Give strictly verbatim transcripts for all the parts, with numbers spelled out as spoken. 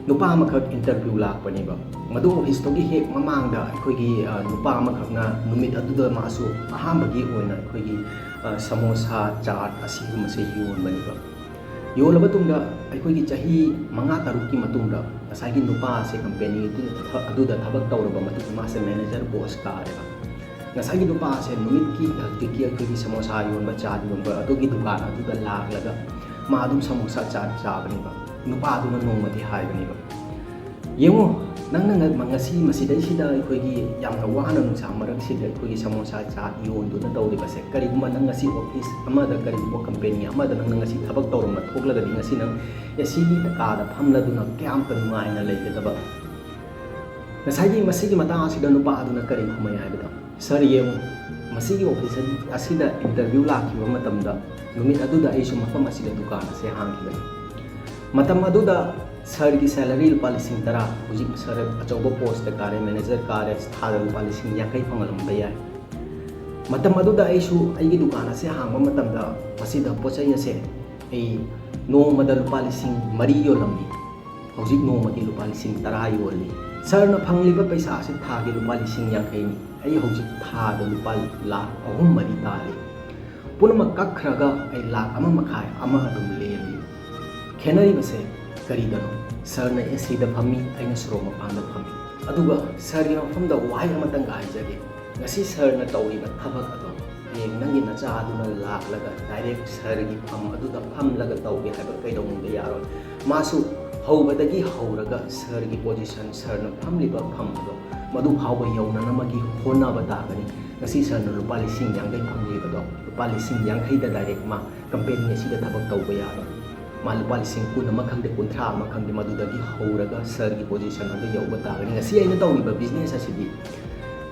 ꯅꯨꯄꯥ ꯑꯃꯈꯛ interview ꯂꯥꯛꯄꯅꯦꯕ꯫ ꯃꯗꯨ office ꯇꯨꯒꯤ ꯍꯦꯛ ꯃꯃꯥꯡꯗ ꯑꯩꯈꯣꯏꯒꯤ, ꯑ, ꯅꯨꯄꯥ ꯑꯃꯈꯛꯅ ꯅꯨꯃꯤꯠ ꯑꯗꯨꯗ ꯃꯥꯁꯨ ꯑꯍꯥꯟꯕꯒꯤ ꯑꯣꯏꯅ ꯑꯩꯈꯣꯏꯒꯤ, ꯑ, ꯁꯃꯣꯁꯥ, ꯆꯥꯠ ꯑꯁꯤꯒꯨꯝꯕꯁꯦ ꯌꯣꯟꯕꯅꯦꯕ꯫ ꯌꯣꯜꯂꯕ ꯃꯇꯨꯡꯗ ꯑꯩꯈꯣꯏꯒꯤ ꯆꯍꯤ ꯃꯉꯥ ꯇꯔꯨꯛꯀꯤ ꯃꯇꯨꯡꯗ ꯉꯁꯥꯏꯒꯤ ꯅꯨꯄꯥ ꯑꯁꯦ company ꯑꯗꯨꯗ ꯊ-, ꯑꯗꯨꯗ ꯊꯕꯛ ꯇꯧꯔꯕ ꯃꯇꯨꯡꯗ ꯃꯥꯁꯦ manager post ꯀꯥꯔꯦꯕ꯫ ꯉꯁꯥꯏꯒꯤ ꯅꯨꯄꯥ ꯑꯁꯦ ꯅꯨꯃꯤꯠꯀꯤ ꯍꯧꯖꯤꯛꯀꯤ ꯑꯩꯈꯣꯏꯒꯤ ꯁꯃꯣꯁꯥ ꯌꯣꯟꯕ, ꯆꯥꯠ ꯌꯣꯟꯕ ꯑꯗꯨꯒꯤ ꯗꯨꯀꯥꯟ ꯑꯗꯨꯗ ꯂꯥꯛꯂꯒ ꯃꯥ ꯑꯗꯨꯝ ꯁꯃꯣꯁꯥ, ꯆꯥꯠ ꯆꯥꯕꯅꯦꯕ꯫ ꯅꯨꯄꯥ ꯑꯗꯨꯅ ꯅꯣꯡꯃꯗꯤ ꯍꯥꯏꯕꯅꯦꯕ, "ꯌꯦꯡꯉꯨ, ꯅꯪꯅ ꯉ-, ꯉꯁꯤ ꯃꯁꯤꯗꯩꯁꯤꯗ ꯑꯩꯈꯣꯏꯒꯤ ꯌꯥꯝꯅ ꯋꯥꯅ ꯅꯨꯡꯁꯥ ꯃꯔꯛꯁꯤꯗ ꯑꯩꯈꯣꯏꯒꯤ ꯁꯃꯣꯁꯥ, ꯆꯥꯠ ꯌꯣꯟꯗꯨꯅ ꯇꯧꯔꯤꯕꯁꯦ, ꯀꯔꯤꯒꯨꯝꯕ ꯅꯪ ꯉꯁꯤ office ꯑꯃꯗ, ꯀꯔꯤꯒꯨꯝꯕ company ꯑꯃꯗ ꯅꯪꯅ ꯉꯁꯤ ꯊꯕꯛ ꯇꯧꯔꯝꯕ ꯊꯣꯛꯂꯒꯗꯤ ꯉꯁꯤ ꯅꯪ AC ꯒꯤ ꯀꯥꯗ ꯐꯝꯂꯗꯨꯅ ꯀꯌꯥꯝꯇ ꯅꯨꯡꯉꯥꯏꯅ ꯂꯩꯒꯗꯕ?" ꯉꯁꯥꯏꯒꯤ ꯃꯁꯤꯒꯤ ꯃꯇꯥꯡ ꯑꯁꯤꯗ ꯅꯨꯄꯥ ꯑꯗꯨꯅ ꯀꯔꯤ ꯈꯨꯝꯃꯤ ꯍꯥꯏꯕꯗ, "Sir, ꯌꯦꯡꯉꯨ, ꯃꯁꯤꯒꯤ office ꯑꯁꯤꯗ interview ꯂꯥꯛꯈꯤꯕ ꯃꯇꯝꯗ ꯅꯨꯃꯤꯠ ꯑꯗꯨꯗ ꯑꯩꯁꯨ ꯃꯐꯝ ꯑꯁꯤꯗ ꯗꯨꯀꯥꯟ ꯑꯁꯦ ꯍꯥꯡꯈꯤꯕꯅꯤ꯫ ꯃꯇꯝ ꯑꯗꯨꯗ sir ꯒꯤ salary ꯂꯨꯄꯥ ꯂꯤꯁꯤꯡ ꯇꯔꯥ, ꯍꯧꯖꯤꯛ sir ꯑꯆꯧꯕ post ꯇ ꯀꯥꯔꯦ, manager ꯀꯥꯔꯦ, ꯊꯥꯗ ꯂꯨꯄꯥ ꯂꯤꯁꯤꯡ ꯌꯥꯡꯈꯩ ꯐꯪꯍꯜꯂꯝꯕ ꯌꯥꯏ꯫ ꯃꯇꯝ ꯑꯗꯨꯗ ꯑꯩꯁꯨ ꯑꯩꯒꯤ ꯗꯨꯀꯥꯟ ꯑꯁꯦ ꯍꯥꯡꯕ ꯃꯇꯝꯗ ꯃꯁꯤꯗ ꯄꯣꯠ ꯆꯩ ꯑꯁꯦ ꯑꯩ ꯅꯣꯡꯃꯗ ꯂꯨꯄꯥ ꯂꯤꯁꯤꯡ ꯃꯔꯤ ꯌꯣꯜꯂꯝꯃꯤ꯫ ꯍꯧꯖꯤꯛ ꯅꯣꯡꯃꯒꯤ ꯂꯨꯄꯥ ꯂꯤꯁꯤꯡ ꯇꯔꯥ ꯌꯣꯜꯂꯤ꯫ Sir ꯅ ꯐꯪꯂꯤꯕ ꯄꯩꯁꯥ ꯑꯁꯤ ꯊꯥꯒꯤ ꯂꯨꯄꯥ ꯂꯤꯁꯤꯡ ꯌꯥꯡꯈꯩꯅꯤ꯫ ꯑꯩ ꯍꯧꯖꯤꯛ ꯊꯥꯗ ꯂꯨꯄꯥ ꯂꯥꯈ ꯑꯍꯨꯝ ꯃꯔꯤ ꯇꯥꯜꯂꯤ꯫ ꯄꯨꯝꯅꯃꯛ ꯀꯛꯈ꯭ꯔꯒ ꯑꯩ ꯂꯥꯈ ꯑꯃ ꯃꯈꯥꯏ ꯑꯃ ꯑꯗꯨꯝ ꯂꯦꯝꯃꯤ꯫ ꯈꯦꯠꯅꯔꯤꯕꯁꯦ ꯀꯔꯤꯗꯅꯣ? Sir ꯅ AC ꯗ ꯐꯝꯃꯤ, ꯑꯩꯅ ꯁꯣꯔꯣꯛ ꯃꯄꯥꯟꯗ ꯐꯝꯃꯤ꯫ ꯑꯗꯨꯒ sir ꯒꯤ ꯃꯐꯝꯗ ꯋꯥꯍꯩ ꯑꯃꯇꯪꯒ ꯍꯥꯏꯖꯒꯦ꯫ ꯉꯁꯤ sir ꯅ ꯇꯧꯔꯤꯕ ꯊꯕꯛ ꯑꯗꯣ ꯍꯌꯦꯡ ꯅꯪꯒꯤ ꯅꯆꯥ ꯑꯗꯨꯅ ꯂꯥꯛꯂꯒ direct sir ꯒꯤ ꯐꯝ ꯑꯗꯨꯗ ꯐꯝꯂꯒ ꯇꯧꯒꯦ ꯍꯥꯏꯕ ꯀꯩꯗꯧꯅꯨꯡꯗ ꯌꯥꯔꯣꯏ꯫ ꯃꯥꯁꯨ ꯍꯧꯕꯗꯒꯤ ꯍꯧꯔꯒ sir ꯒꯤ position, sir ꯅ ꯐꯝꯂꯤꯕ ꯐꯝ ꯑꯗꯣ ꯃꯗꯨ ꯐꯥꯎꯕ ꯌꯧꯅꯅꯕꯒꯤ ꯍꯣꯠꯅꯕ ꯇꯥꯒꯅꯤ꯫ ꯉꯁꯤ sir ꯅ ꯂꯨꯄꯥ ꯂꯤꯁꯤꯡ ꯌꯥꯡꯈꯩ ꯐꯪꯂꯤꯕꯗꯣ ꯂꯨꯄꯥ ꯂꯤꯁꯤꯡ ꯌꯥꯡꯈꯩꯗ direct ꯃꯥ company ꯑꯁꯤꯗ ꯊꯕꯛ ꯇꯧꯕ ꯌꯥꯔꯣꯏ꯫ ꯃꯥ ꯂꯨꯄꯥ ꯂꯤꯁꯤꯡ ꯀꯨꯟ ꯑꯃ ꯈꯪꯗꯦ, ꯀꯨꯟꯊ꯭ꯔꯥ ꯑꯃ ꯈꯪꯗꯦ, ꯃꯗꯨꯗꯒꯤ ꯍꯧꯔꯒ sir ꯒꯤ position ꯑꯗꯨ ꯌꯧꯕ ꯇꯥꯒꯅꯤ꯫ ꯉꯁꯤ ꯑꯩꯅ ꯇꯧꯔꯤꯕ business ꯑꯁꯤꯗꯤ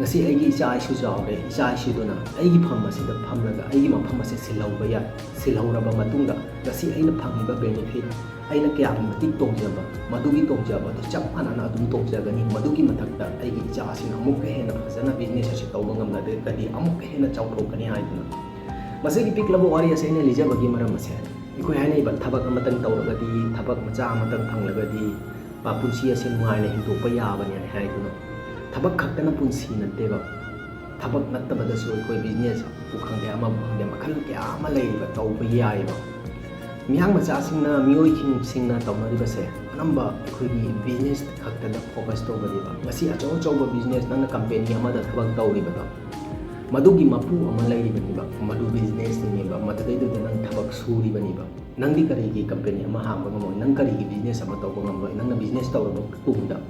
ꯉꯁꯤ ꯑꯩꯒꯤ ꯏꯆꯥ ꯏꯁꯨ ꯆꯥꯎꯔꯦ, ꯏꯆꯥ ꯏꯁꯨꯗꯨꯅ ꯑꯩꯒꯤ ꯐꯝ ꯑꯁꯤꯗ ꯐꯝꯂꯒ ꯑꯩꯒꯤ ꯃꯐꯝ ꯑꯁꯤ ꯁꯤꯜꯍꯧꯕ ꯌꯥꯏ꯫ ꯁꯤꯜꯍꯧꯔꯕ ꯃꯇꯨꯡꯗ ꯉꯁꯤ ꯑꯩꯅ ꯐꯪꯉꯤꯕ benefit, ꯑꯩꯅ ꯀꯌꯥꯒꯤ ꯃꯇꯤꯛ ꯇꯣꯡꯖꯕ, ꯃꯗꯨꯒꯤ ꯇꯣꯡꯖꯕ ꯑꯗꯨ ꯆꯞ ꯃꯥꯟꯅꯅ ꯑꯗꯨꯝ ꯇꯣꯡꯖꯒꯅꯤ꯫ ꯃꯗꯨꯒꯤ ꯃꯊꯛꯇ ꯑꯩꯒꯤ ꯏꯆꯥꯁꯤꯅ ꯑꯃꯨꯛꯀ ꯍꯦꯟꯅ ꯐꯖꯅ business ꯑꯁꯤ ꯇꯧꯕ ꯉꯝꯂꯒꯗꯤ ꯑꯃꯨꯛꯀ ꯍꯦꯟꯅ ꯆꯥꯎꯊꯣꯛꯀꯅꯤ" ꯍꯥꯏꯗꯨꯅ꯫ ꯃꯁꯤꯒꯤ ꯄꯤꯛꯂꯕ ꯋꯥꯔꯤ ꯑꯁꯤ ꯑꯩꯅ ꯂꯤꯖꯕꯒꯤ ꯃꯔꯝ ꯑꯁꯦ, ꯑꯩꯈꯣꯏ ꯍꯥꯏꯅꯔꯤꯕ ꯊꯕꯛ ꯑꯃꯇꯪ ꯇꯧꯔꯒꯗꯤ, ꯊꯕꯛ ꯃꯆꯥ ꯑꯃꯇꯪ ꯐꯪꯂꯒꯗꯤ, ꯄꯨꯟꯁꯤ ꯑꯁꯤ ꯅꯨꯡꯉꯥꯏꯅ ꯍꯤꯡꯗꯣꯛꯄ ꯌꯥꯕꯅꯦ ꯍꯥꯏꯗꯨꯅ꯫ ꯊꯕꯛ ꯈꯛꯇꯅ ꯄꯨꯟꯁꯤ ꯅꯠꯇꯦꯕ꯫ ꯊꯕꯛ ꯅꯠꯇꯕꯗꯁꯨ ꯑꯩꯈꯣꯏ business ꯄꯨ ꯈꯪꯗꯦ, ꯑꯃꯕꯨ ꯈꯪꯗꯦ, ꯃꯈꯜ ꯀꯌꯥ ꯑꯃ ꯂꯩꯔꯤꯕ ꯇꯧꯕ ꯌꯥꯏꯑꯕ꯫ ꯃꯤꯌꯥꯝ ꯃꯆꯥꯁꯤꯡꯅ, ꯃꯤꯑꯣꯏꯁꯤꯡꯁꯤꯡꯅ ꯇꯧꯅꯔꯤꯕꯁꯦ ꯑꯅꯝꯕ ꯑꯩꯈꯣꯏꯒꯤ business ꯈꯛꯇꯗ focus ꯇꯧꯕꯅꯦꯕ꯫ ꯉꯁꯤ ꯑꯆꯧ ꯑꯆꯧꯕ business, ꯅꯪꯅ company ꯑꯃꯗ ꯊꯕꯛ ꯇꯧꯔꯤꯕꯗꯣ, ꯃꯗꯨꯒꯤ ꯃꯄꯨ ꯑꯃ ꯂꯩꯔꯤꯕꯅꯦꯕ, ꯃꯗꯨ businessꯅꯤꯅꯦꯕ, ꯃꯗꯨꯗꯩꯗꯨꯗ ꯅꯪ ꯊꯕꯛ ꯁꯨꯔꯤꯕꯅꯦꯕ꯫ ꯅꯪꯗꯤ ꯀꯔꯤꯒꯤ company ꯑꯃ ꯍꯥꯡꯕ ꯉꯝꯃꯣꯏ? ꯅꯪ ꯀꯔꯤꯒꯤ business ꯑꯃ ꯇꯧꯕ ꯉꯝꯂꯣꯏ? ꯅꯪꯅ business ꯇꯧꯔꯕ ꯇꯨꯡꯗ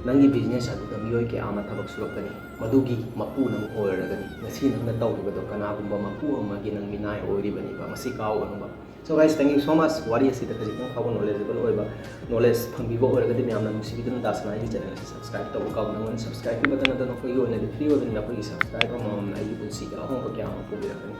ꯅꯪꯒꯤ business ꯑꯗꯨꯗ ꯃꯤꯑꯣꯏ ꯀꯌꯥ ꯑꯃ ꯊꯕꯛ ꯁꯨꯔꯛꯀꯅꯤ, ꯃꯗꯨꯒꯤ ꯃꯄꯨ ꯅꯪ ꯑꯣꯏꯔꯒꯅꯤ꯫ ꯉꯁꯤ ꯅꯪꯅ ꯇꯧꯔꯤꯕꯗꯣ ꯀꯅꯥꯒꯨꯝꯕ ꯃꯄꯨ ꯑꯃꯒꯤ ꯅꯪ ꯃꯤꯅꯥꯏ ꯑꯣꯏꯔꯤꯕꯅꯦꯕ, ꯃꯁꯤ ꯀꯥꯎꯒꯅꯨꯕ꯫ So guys, thank you so much꯫ ꯋꯥꯔꯤ ꯑꯁꯤꯗ ꯈꯖꯤꯛꯇꯪ ꯐꯥꯎꯕ knowledgeable ꯑꯣꯏꯕ, knowledge ꯐꯪꯕꯤꯕ ꯑꯣꯏꯔꯒꯗꯤ ꯃꯌꯥꯝꯅ ꯅꯨꯡꯁꯤꯕꯤꯗꯨꯅ ꯗꯥꯁꯅꯥꯒꯤ channel ꯑꯁꯤ subscribe ꯇꯧꯕ ꯀꯥꯎꯒꯅꯨ꯫ Subscribe ꯀꯤ button ꯑꯗꯨ ꯅꯈꯣꯏꯒꯤ ꯑꯣꯏꯅꯗꯤ free ꯑꯣꯏꯕꯅꯤꯅ ꯑꯩꯈꯣꯏꯒꯤ subscribe ꯑꯃꯃꯝꯅ ꯑꯩꯒꯤ ꯄꯨꯟꯁꯤꯗ ꯑꯍꯣꯡꯕ ꯀꯌꯥ ꯑꯃ ꯄꯨꯕꯤꯔꯛꯀꯅꯤ꯫